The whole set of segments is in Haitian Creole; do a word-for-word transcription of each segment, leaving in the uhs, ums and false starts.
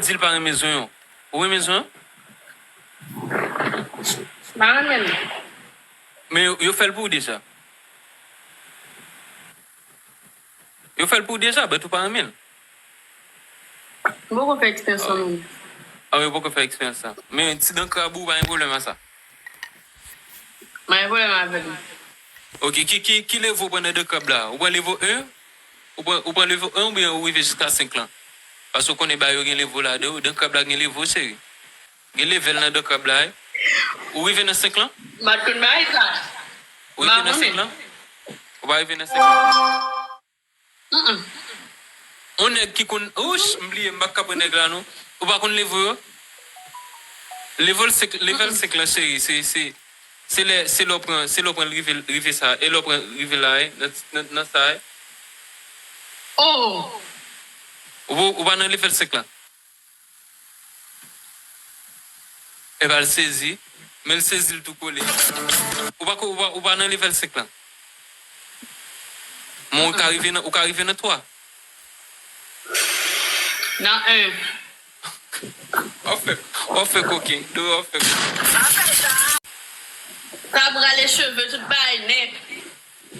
di l pa renmen zonyon. Ou renmen zonyon? Pa renmen l. Men yo, yo fè l pou ou deja. Yo fè l pou ou deja, but ou pa renmen l. M poko fè eksperyans sa menm. Ah, yo poko fè eksperyans sa. Men ti dan krab ou pa gen pwoblèm a sa. M pa gen pwoblèm avè l. Ok, ki, ki, ki levo ou pran nan dan krab la? Ou pran levo en? Ou pran, ou pran levo en oubyen ou rive jiska senk lan? Paske ou konnen ba yo gen levo ladan yo, dan krab la gen levo, cheri. Gen level nan dan krab la, wi. Ou rive nan senk lan? M pa t konn bagay sa. Ou rive nan senk lan? Ou pa rive nan senk lan? Mm-mm. On nèg ki konn, ouch, m bliye, m pa ka pran nèg la non. Ou pa konn levo yo? Level senk, level senk lan, cheri, se, se, se lè, se lè w pran, se lè w pran rive, rive sa, e lè w pran rive la, e, nan, nan, nan sa, e. Oh! Ou, ou pa nan level senk lan. Epa l sezi, men l sezi l tou kole. Ou pa, ou pa, ou pa nan level senk lan. Men ou ka rive nan, ou ka rive nan twa. Nan en. W ap fè, w ap fè koken, do w ap fè koken. Sa prale cheve tout bagay nèt.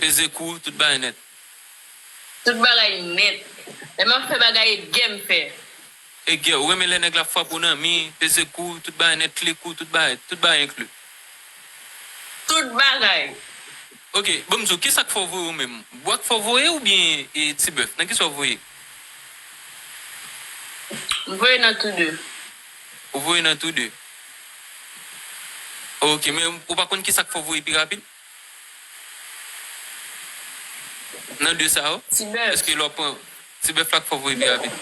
Peze kou, tout bagay nèt. Tout bagay nèt. Lè m ap fè bagay e gè m fè. E gè, ou renmen lè nèg la frape w nan mi, peze kou, tout bagay nèt, kle kou, tout bagay, tout bagay enkli. Tout bagay. Ok, ban m di w, kisa k fè w voye w menm? Bwa k fè w voye oubyen e ti bèf? Nan kisa w voye? M voye nan tou de. Ou voye nan tou de. Ok, men ou pa konn kisa k fè w voye pi rapid? Nan de sa yo? Ti bèf. Èske lè w pran ti bèf la k fè w voye pi rapid?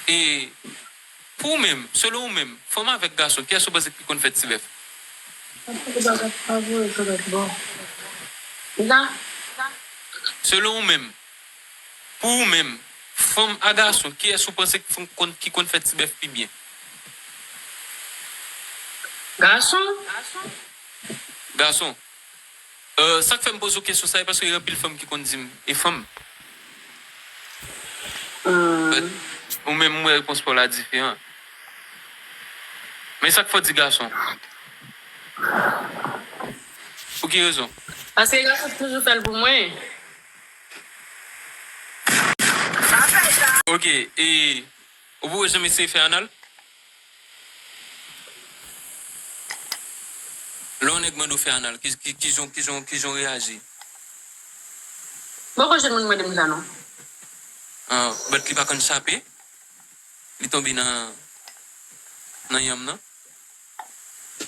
E pou ou menm, selon ou menm, fanm avèk gason, kiyès ou panse ki konn fè ti bèf? Sa? Selon ou menm, pou ou menm, fanm a gason, kiyès ou panse ki konn, ki konn fè ti bèf pi byen? Gason? Gason. Euh, sa k fè m poze w kesyon sa, e paske gen anpil fanm ki konn di m, e fanm. Hmm. But, ou menm, m wè repons pa w la diferan. Men sa k fè w di gason? Pou ki rezon? Paske gason toujou fè l pou mwen. Ok, e ou poko janm eseye fè anal? Lè yon nèg mande w fè anal, ki, ki, kijan, kijan, kijan w reyaji? Poko jwenn moun mande m sa non. Ah, but li pa konn chape? Li tonbe nan, nan yanm nan?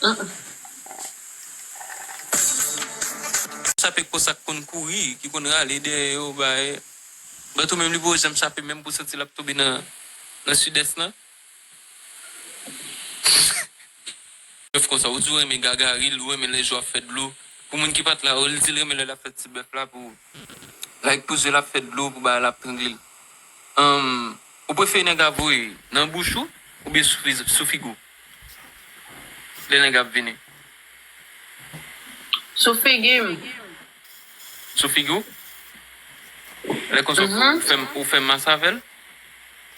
Mm-mm. Chape konsa k konn kouri, ki konn rale dèyè yo, bay. But ou menm li poko janm chape menm pou w santi l ap tonbe nan, nan sidès lan. Bèf konsa, ou di w renmen gagari l, ou renmen lè je w ap fè dlo. Pou moun ki pa t la, ou li di l renmen lè l ap fè ti bèf la pou, like, pou je l ap fè dlo, pou bagay la ap trangle l. Ahn, ou prefere nèg la voye nan bouch ou, oubyen sou fiz-, sou figi w? Lè nèg ap vini. Sou figi m. Sou figi w? Lè konsa ou fè, ou fè mas avè l?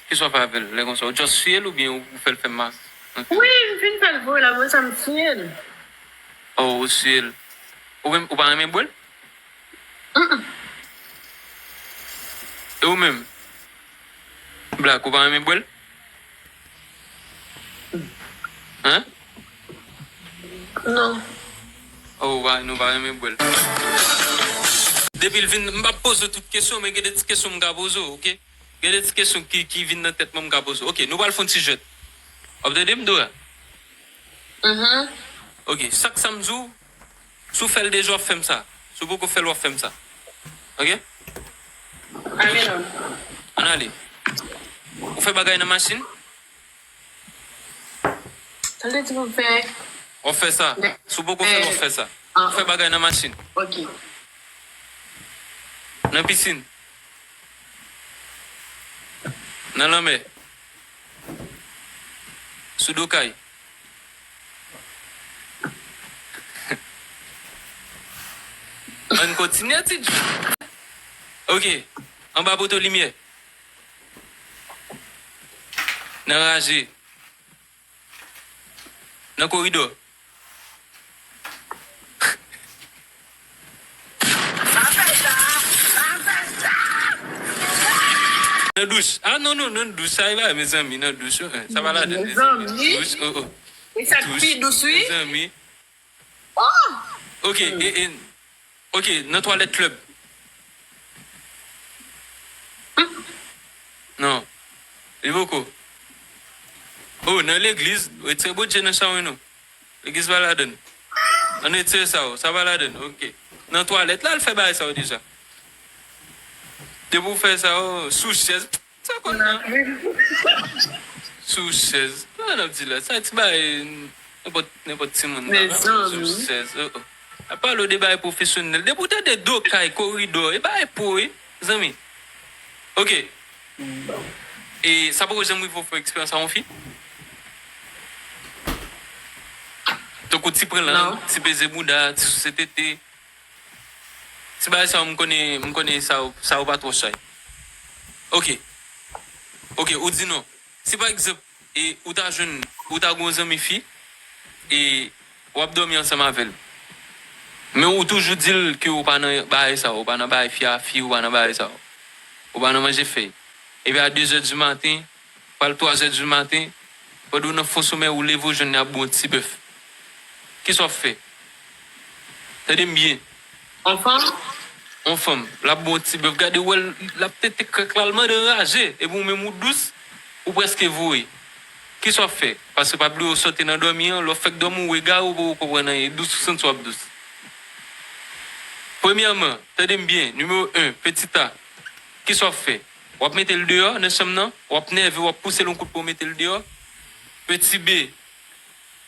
Kisa w fè avè l? Lè konsa ou just siye l oubyen ou fè l fè mas? Wi, m fin fè l voye l, apre sa m siye l. Oh, ou siye l. Ou menm, ou pa renmen bwè l? Mm-mm. E ou menm? Black, ou pa renmen bwè l? Hein? Non. Oh, ou pa, nou pa renmen bwè l. Depi l vin, m p ap poze w tout kesyon, men gen de ti kesyon m ka poze w, ok? Gen de ti kesyon ki, ki vin nan tèt mwen, m ka poze w. Ok, nou pral fè yon ti jwèt. W ap tande m, Dora? Mhm. Ok, sa k sa m di w, si w fè l deja, w ap fè m sa. Si w poko fè l, w ap fè m sa. Ok? Ale non. Ann ale. Ou fè bagay nan machin? Sa l te di pou m fè? W ap fè sa. Si w poko fè l, w ap fè sa. Ou fè bagay nan machin. Ok. Nan pisin. Nan lanmè. Sou do kay. Ann kontinye, ti Djou. Ok. Anba poto limyè. Nan raje. Nan koridò. Nan douch. Ah non, non, nan douch. Sa e pa, mezanmi, nan douch. Oh, eh, sa pa ladan, mezanmi. Mezanmi. Douch, oh, oh. E sa k pi dous, wi. Mezanmi. Oh! Ok, e, e, ok, nan twalèt klèb. Non. Li poko. Oh, nan legliz, retire Bondye nan sa w, non. Legliz pa ladan. Ann retire sa, oh, sa pa ladan, ok. Nan twalèt la, l fè bagay sa yo deja. Depi w fè sa, oh, sou chèz. Sa konn nan. Sou chèz. Sa n ap di la. Sa ti bay nenpòt, nenpòt timoun la. Sou chèz. Oh, oh. A pale w de bagay pwofesyonèl. Depi w tande do kay, koridò, e bagay pwo, wi, zanmi. Ok. E sa poko janm rive w fè eksperyans a yon fi? Tankou ti pran lang, ti peze bouda, ti souse tete. Ti bagay sa yo, m konnen, m konnen sa yo, sa yo pa twò chay. Ok. Ok, ou di non. Si pa egzanp, e, ou ta jwenn, ou ta gen yon zanmi fi, e w ap dòmi ansanm avè l. Men ou toujou di l ke ou pa nan bagay sa yo, ou pa nan bagay fi a fi, ou pa nan bagay sa yo. Ou pa nan manje fèy. Epi a de zè di maten, pral twa zè di maten, pandan w nan fon somèy, ou leve, ou jwenn li ap ba w yon ti bèf. Kisa w ap fè? Tande m byen. On fanm? On fanm. L ap ba w yon ti bèf. Gade, ou wè l, l ap tete krèk la, l mande anraje. Epi ou menm ou dous, ou prèske voye. Kisa w ap fè? Paske pa bliye w sòti nan dòmi an, lè w fèk dòmi, ou egare, ou poko konprann anyen. Dous, ou santi w ap dous. Premyèman, tande m byen. Nimewo en, petit A. Kisa w ap fè? W ap mete l deyò nan chanm nan, w ap nève, w ap pouse l yon kout pou w mete l deyò. Petit B,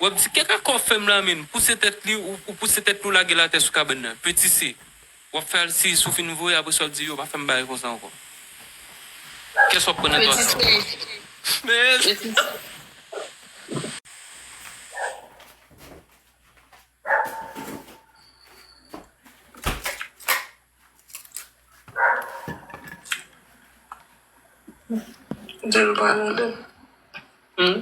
w ap di, "Kèk akò fè m la, menm?" Pouse tèt li, ou, ou pouse tèt li, w lage l atè sou kabann nan. Petit C, w ap fè al si sou fin voye, apre sa w ap di, "Yo, pa fè m bagay konsa ankò." Kès w ap pran nan twa sa? Men, Dèl pa nan dèl. Hmm?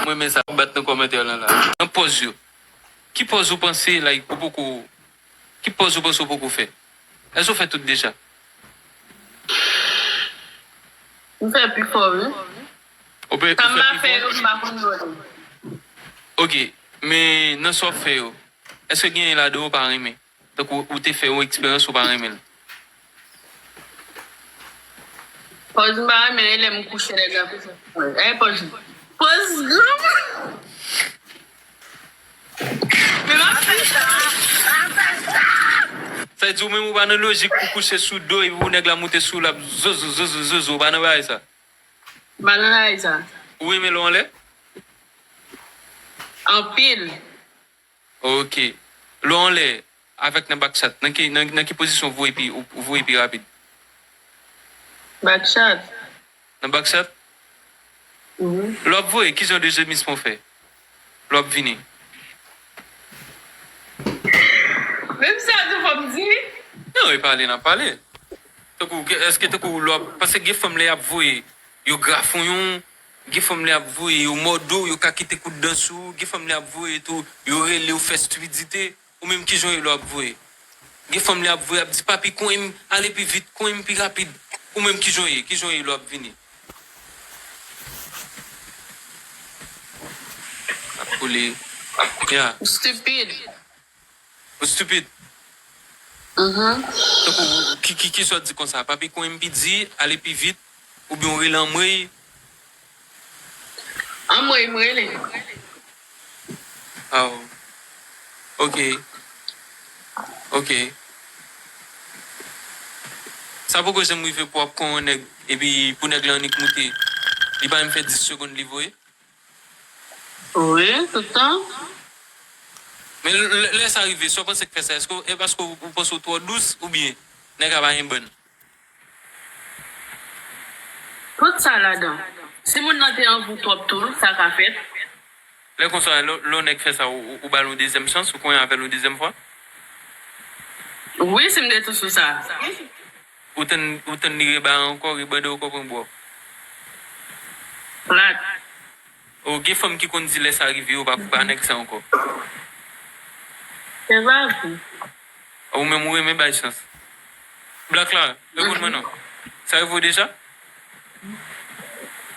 Mwen men sa bat nan kòmantè lan la. Nan pòz yo. Ki pòz ou panse, like, ou poko, ki pòz ou panse ou poko fè? Èske ou fè tout deja? M fè pifò, wi. Ou pe, ou fè pifò? Sa m pa fè yo, m pa konn yo. Ok, men nan sa w fè yo, èske genyen ladan w ou pa renmen? Tankou ou te fè yon eksperyans ou pa renmen l. Pòz m pa renmen, e lè m kouche nèg la kouche. E pòz. Pòz granmoun. Men m ap fè sa. Sa vle di ou menm ou pa nan lojik pou kouche sou do epi pou nèg la moute sou w l ap zozo, zozo, zozo, ou pa nan bagay sa? M pa nan bagay sa. Ou renmen lè w anlè? Anpil. Ok. Lè w anlè, avèk nan back chat, nan ki, nan, nan ki pozisyon ou voye pi, ou, ou voye pi rapid? Back chat. Nan back chat? Mhm. Lè w ap voye, ki jan de jemisman w fè? Lè w ap vini. Menm sa tou fò m di? Non, e pale n ap pale. Tankou, ke, èske tankou lè w ap, paske gen fanm lè y ap voye, yo grafonyon, gen fanm lè y ap voye, yo mòde w, yo ka kite kout dan sou ou, gen fanm lè y ap voye tou, yo rele w, fè estipidite. Ou menm kijan w ye lè w ap voye? Gen fanm lè y ap voye, ap di, "Papi, konyen m, ale pi vit, konyen m pi rapid." Ou menm kijan w ye? Kijan w ye lè w ap vini? Ap kole. Ya. Stupid. Ou stupid. Mhm. Tankou, ki, ki, kisa w di konsa? "Papi, konyen m pi di, ale pi vit." Oubyen w rele anmwey? Anmwey, m rele. Aw. Ok. Ok. Sa poko janm rive pou w ap konyen yon nèg, epi pou nèg la annik moute, li pa menm fè dis segonn li voye? Wi, tout tan. Men lè, lè sa rive, sa w panse k fè sa? Èske w, e paske w, ou panse w twò dous, oubyen nèg la pa gen bann? Tout sa ladan. Si moun nan te anvi w twòp tou, sa ka fèt. Lè konsa, lè, lè yon nèg fè sa, ou, ou, ou ba l yon dezyèm chans, ou konyen avè l yon dezyèm fwa? Wi, si m te tou sou sa. Ou tann, ou tann li rebare ankò, rebande ankò pran bwòp. Plat. O, gen fanm ki konn di lè sa rive, yo pa, pa nèg sa ankò. Se pa vre. Ou menm ou renmen bay chans. Black la, reponn mwen non. Sa rive w deja?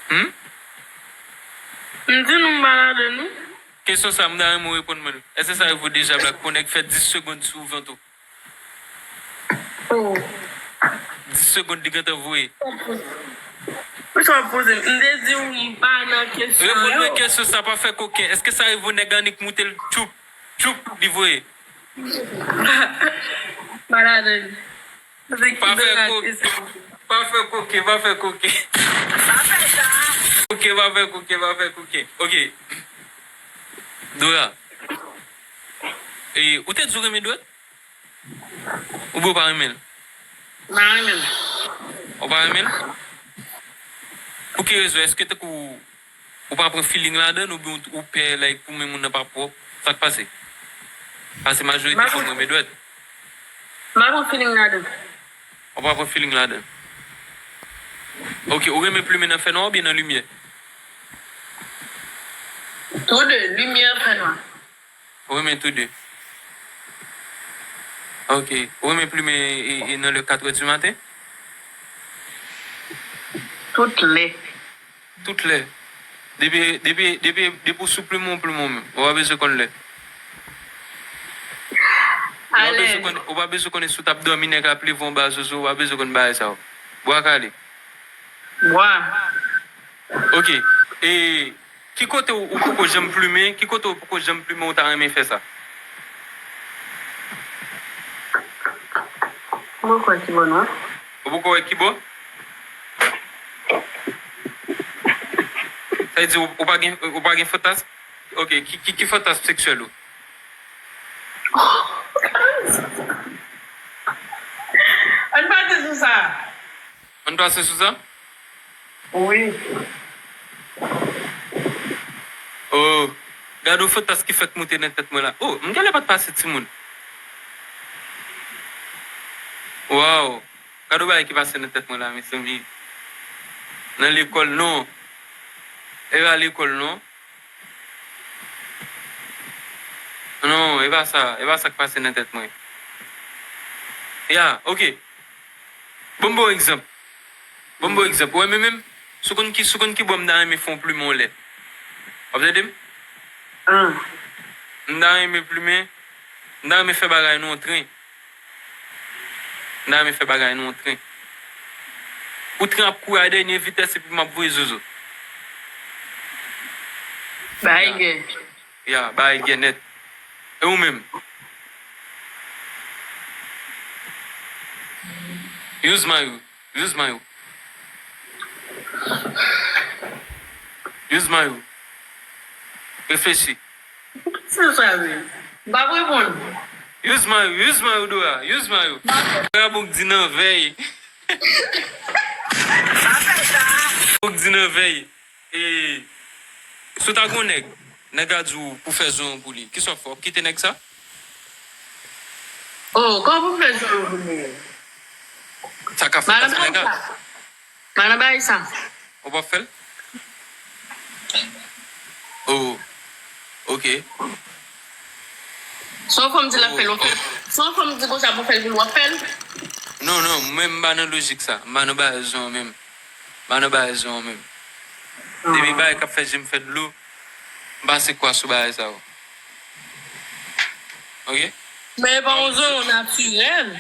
Hmm? M di nou m pa ladan nou. Kesyon sa, m ta renmen w reponn mwen. Èske sa rive w deja, Black, pou nèg fè dis segonn sou vant ou? Oh. Dis segonn, li gentan voye. Ou sa poze m? M te di w m pa nan kesyon Reponn yo. Mwen kesyon sa, pa fè koken. Èske sa rive w nèg annik moute l, tchoup, tchoup, li voye? Malade. Pa fè koken. Pa fè koken, pa fè koken. Koken, pa fè koken, pa fè koken. Ok. Dora. E, ou te di w renmen dwèt? Oubyen ou pa renmen l? M pa renmen l. Ou pa renmen l? Pou ki rezon? Èske tankou ou pa pran feeling ladan l oubyen ou, ou pè, like, pou men moun nan pa pwòp? Sa k pase? Paske majorite fanm renmen dwèt. M pa pran feeling ladan l. Ou pa pran feeling ladan l. Ok, ou renmen plimen nan fènwa oubyen nan limyè? Tou de, limyè, fènwa. Ou renmen tou de. Ok. Ou renmen plimen e, e nan lè kat è di maten? Tout lè. Tout lè. Depi, depi, depi, depi w sou plimen, w plimen w menm. Ou pa bezwen konn lè. Ou pa bezwen konn, ou pa bezwen konnen si w t ap dòmi, nèg ap leve anba zozo, ou pa bezwen konn bagay sa yo. Bwa kale. Bwa. Ok. E ki kote ou, ou poko janm plimen? Ki kote ou poko janm plimen ou ta renmen fè sa? Mwen kwè ki bò non. Ou poko wè ki bò? Sa vle di ou, ou pa gen, ou pa gen fantasm? Ok, ki, ki, ki fantasm seksyèl ou? Ann pase sou sa. Ann pase sou sa? Wi. Oh, gade yon fantasm ki fèk moute nan tèt mwen la. Oh, m genlè pa t pase timoun. Wow. Gade yon bagay ki pase nan tèt mwen la, mezanmi. Nan lekòl, non. E pa lekòl, non. Non, e pa sa, e pa sa k pase nan tèt mwen. Ya, ok. Bon, bon egzanp. Bon, bon egzanp. Ou wè, men menm, si w konn ki, si w konn ki bò m ta renmen fè yon plimen yon lè. W ap tande m? M ta renmen plimen, m ta renmen fè bagay nou yon tren. M ta renmen fè bagay nou yon tren. Pou tren ap kouri a dènye vitès epi m ap voye zozo. Bagay gen. Ya, bagay gen nèt. E ou menm? Use my Use my Use my Reflechi. Se sa vre. M p ap reponn. Use my Use my Dora. Use my Dora pou k di nan vèy. Pou k di nan vèy. E, si w ta gon nèg, nèg la di w pou fè zon pou li, kisa w fè? W ap kite nèg sa? Oh, kòman pou m fè zon pou li? Sa ka fè paske nèg la. Madan Barisa. Ou p ap fè l? Oh, ok. Son fanm di l ap fè l, ou fè l. Son fanm di konsa pou fè l pou l, w ap fè l? Non, non, mwen m pa nan lojik sa. M pa nan bagay zon an menm. M pa nan bagay zon an menm. Depi bagay k ap fè je m fè dlo, m pase kwa sou bagay sa yo. Ok? Men e pa yon zon natirèl.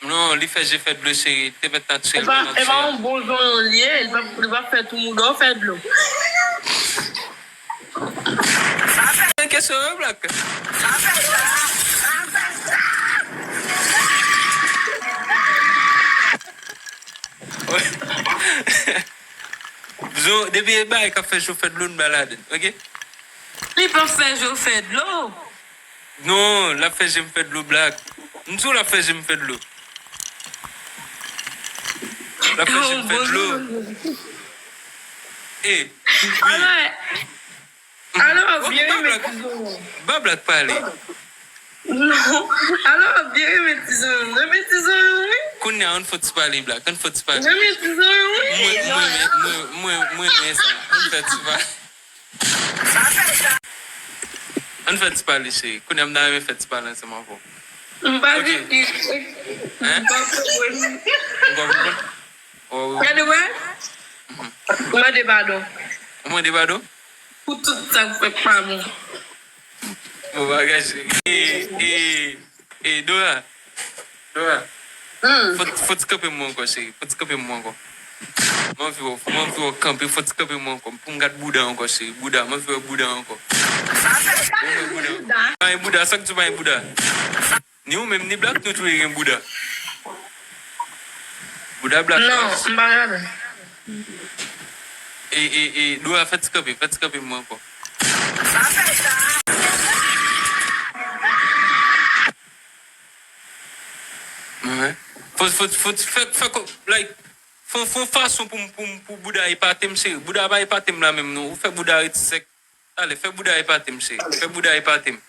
Non, li fè je fè dlo, se te mèt E natirèl, pa, pa e pa natirèl. Yon bon zon li ye, li pa, li pa fè tou mouda w fè dlo. Kesyon yo, Black. Zo, depi e bagay k ap fè je w fè dlo, n ba ladan, ok? Li pa fè je w fè dlo. Non, l ap fè je m fè dlo, Black. M di w l ap fè je m fè dlo. L ap fè je m fè dlo. E, wi. Alò, alò, Ok, vye ba wi, Black. Ba Black pale. Non. Alò, w ap byen renmen ti zonyon. Renmen ti zonyon, wi. Kounye a, ann fè ti pale, Black. Ann fè ti pale. Renmen ti zonyon, wi. Mwen, mwen, mwen, mwen, mwen renmen sa. Ann fè ti pale. Ann fè ti pale, cheri. Kounye a, m ta renmen fè ti pale ansanm avè w. M pa Ok. gen pis. Hein? M pa konprann. Ou pa konprann? Oh, Gade, wè. Mande padon. Ou mande padon? Pou tout sa k fèt pa bon. Bon bagay, cheri. E, e, e, Dora. Dora. Hmm. Fò, fò ti kanpe mwen ankò, cheri. Fò ti kanpe mwen ankò. Mwen anvi wè, mwen anvi wè kanpe, fò ti kanpe mwen ankò. Pou m gad bouda ankò, cheri. Bouda, mwen anvi wè bouda ankò. Mwen anvi wè bouda. Pa gen bouda, sa k di pa gen bouda? Ni ou menm, ni Black, nou tou gen bouda. Bouda Black. Non, m pa gade. E, e, e, Dora, fè ti kanpe, fè ti kanpe mwen ankò. Mwen. Fò, fò, fò, fè, fè, ko- like, fò, fò fason pou, pou, pou bouda epate m, cheri. Bouda pa epate m la menm, non. Ou fè bouda rete sèk. Ale, fè bouda epate m, cheri. Fè bouda epate m.